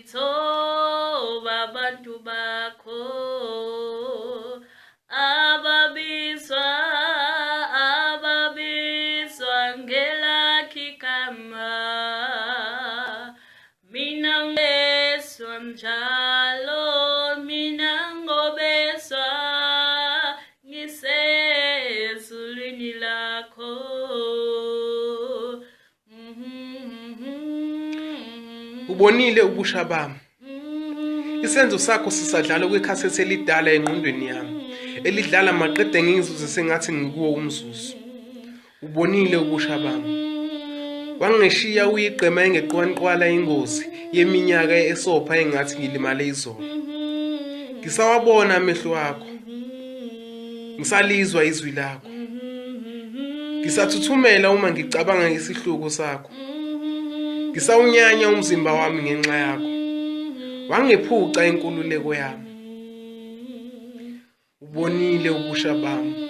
Thoba abantu bakho ababizwa ababizwa ngelakho igama. Mina ngobeswa njalo, mina ngobeswa ngisezulwini lakho. Ubonile ubusha bami. Isenzo sakho sisadlala kwikhasethi elidala engqondweni yami, elidlala maqede ngizuze sengathi ngikuwo umzuzu. Ubonile ubusha bami. Wangishiya uyigqema engeqwanqwala ingozi yeminyaka esopha engathi ngilimale izolo. Ngisawabona amehlo akho. Ngisalizwa izwi lakho. Ngisathuthumela uma ngicabanga ngesihluku sakho. Ngisawunyanya umzimba wami ngenxa yakho. Wangephuca inkululeko yami. Ubonile ubusha bami.